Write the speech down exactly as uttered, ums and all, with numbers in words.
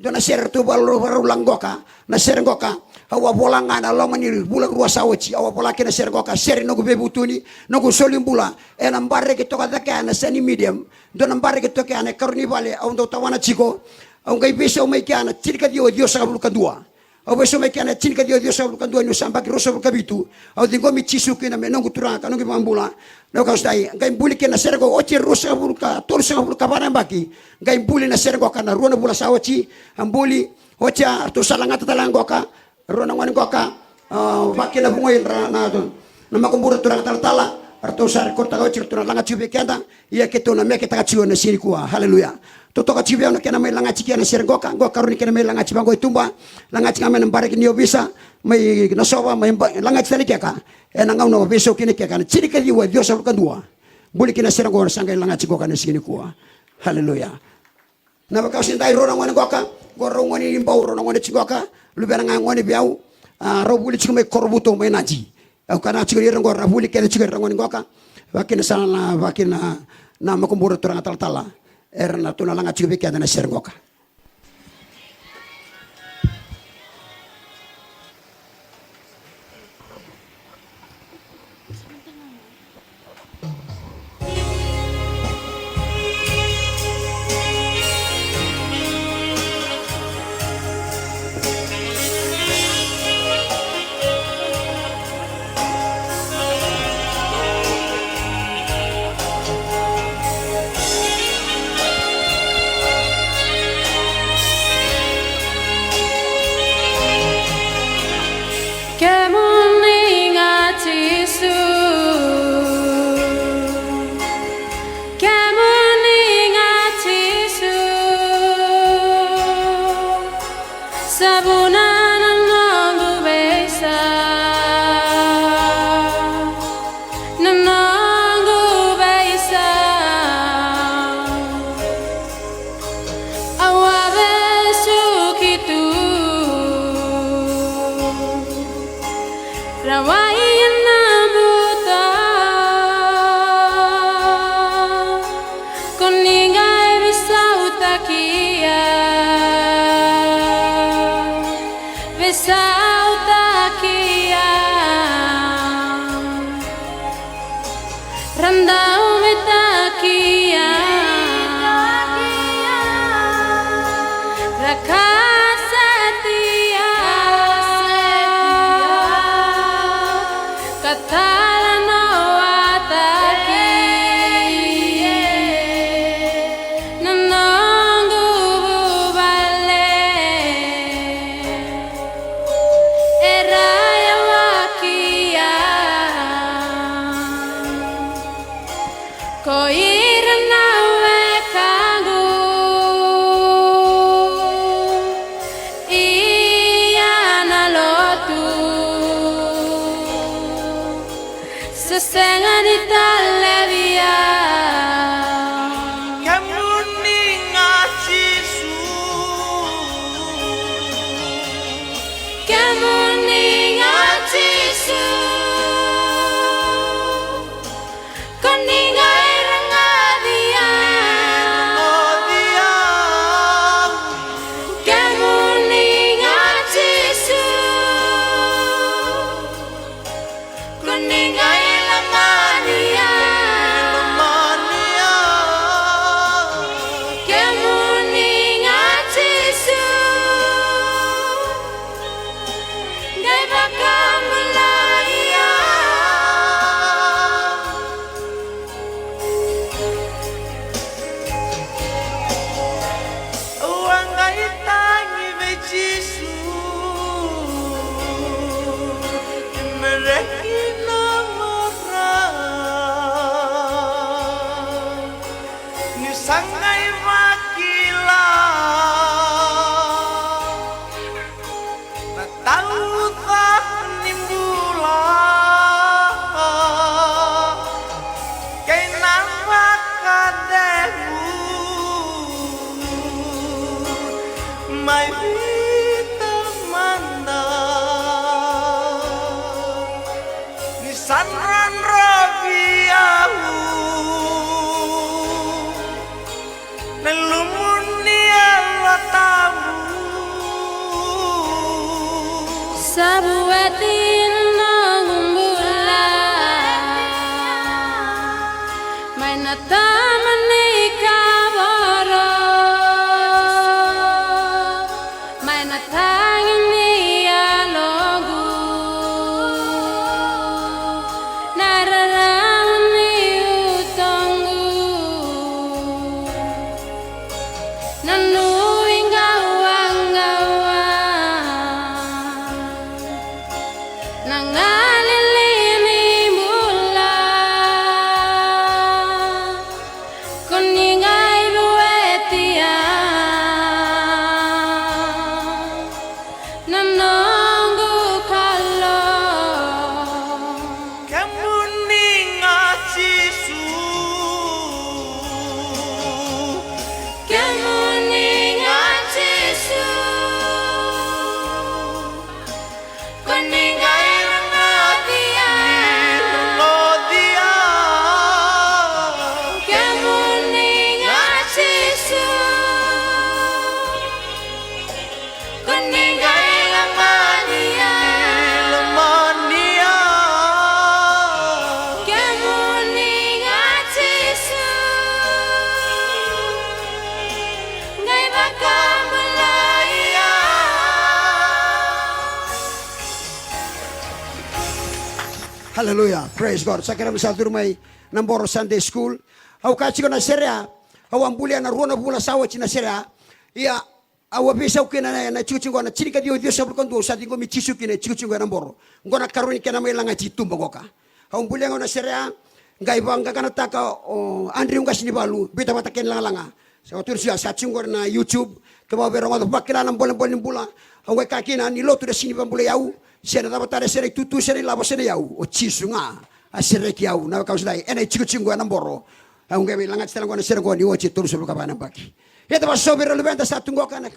Dua na sere ratou vakarau, vakarau lako qoka, na sere qoka. Au a vola ga ena loma ni vula rua sa oti, au a vola kina na sere qoka, sere noqu veivutuni, noqu soli bula. Ena bareki toka cake ya na sani medium. Dua na bareki toka ya na ikarua ni vale, au dau tawana tiko. Au qai veisau mai kea na tinikaciwa ciwasagavulu ka dua. Au veisau mai kea na tinikaciwa ciwasagavulu ka dua niu sa yabaki ruasagavulu ka vitu. Au ciqomi Jisu kina me noqu Turaga ka noqu iVakabula. Na ka au sa qai buli kina na sere qo oti e ruasagavulu ka, tolusagavulu ka va na yabaki. Qai buli na sere qoka na rua na vula sa oti. A buli, oti a ratou sa lagata tale ga qoka. Rua na gone qoka, a, vakina vugoi ra na, na makubura turaga talatala, ratou sa rekodtaka oti, ratou na laga tiko vei keda, ia keitou na meketaka tiko ena siga nikua. Haleluya. Totoka tiko vei au na kena mai lagati kina na sere qoka, qoka karua ni kena mai lagati vaqo e tuba, lagati ga mai na bareki ni ovisa, mai Nasova, mai ba-, lagati tale keka. Ena gauna o veisau kina keka, na tinikaciwa ciwasagavulu ka dua. Buli kina na sere qo sa qai lagati qoka ena siga nikua. Haleluya. Na vakausidai rau na gone qoka, qo rau gone ni Bau, rau na gone tiko qoka, luvena ga gone vei au, a, rau vuli tiko mai Korovuto mai Nadi. Au kaya tiko ni ira qo ra vuli kece tiko ira gone qoka, vakina sala na, vakina na makubura turaga talatala, era na tu na laga tiko vei keda na sere qoka. Kemuni ga Jisu, kemuni ga Jisu, sa vuna na noqu veisau, na noqu veisau. Au a vesuki tu, rawai ena buto. Ko ni qai veisautaki au, veisautaki au. Ra dau veitaki au, ra kaseti au, ka talanoataki na noqu vuvale. Era yawaki au ko ira na wekaqu, ia na lotu sa sega ni talevi au. Kemuni ga Jisu, kemuni ga Jisu, ko ni qai rogoci au. Kemuni ga Jisu, ko ni qai lomani au. Kemuni ga Jisu, qai vakabulai au. Au a qai tagi vei Jisu, ni mereki na marau, ni sa qai vakila na tauca ni bula kei na vakacegu mai vei Tamada. Ni sa drodrovi au na lumu ni Yalo Tabu. Aleluya. Praise God. Sa kerea me sa curu mai na Boro Sunday School. Au kaya tiko na sere ya, au a bulia na rua na vula sa oti na sere ya. Ia, au a veisau kina na, na tikotiko na tinikaciwa ciwasagavulu ka dua, au sa ciqomi Jisu kina e tikotiko ena Boro. Qo na karua ni kena mai lagati tuba qoka. Au bulia ga na sere ya, qai vaqaqanataka o Andrew Qasinivalu, biuta vata kei na lagalaga. Sa vaturusi ya, sa tiko qori na YouTube, kevaka o via rogoca, vakila na bolebole ni bula. Au qai kaya kina ni lotu na sega ni vakabulai au, se na cava tale, se na itutu, se na ilavo, se na iyau, o Jisu ga a sereki au. Na wekaqu, sa dai ena itikotiko ena Boro. Au qai mai lagati tale qo na sere qo ni oti e tolusagavulu ka va na yabaki. Ia, da vakasausau vei ira na luveda sa tu qoka na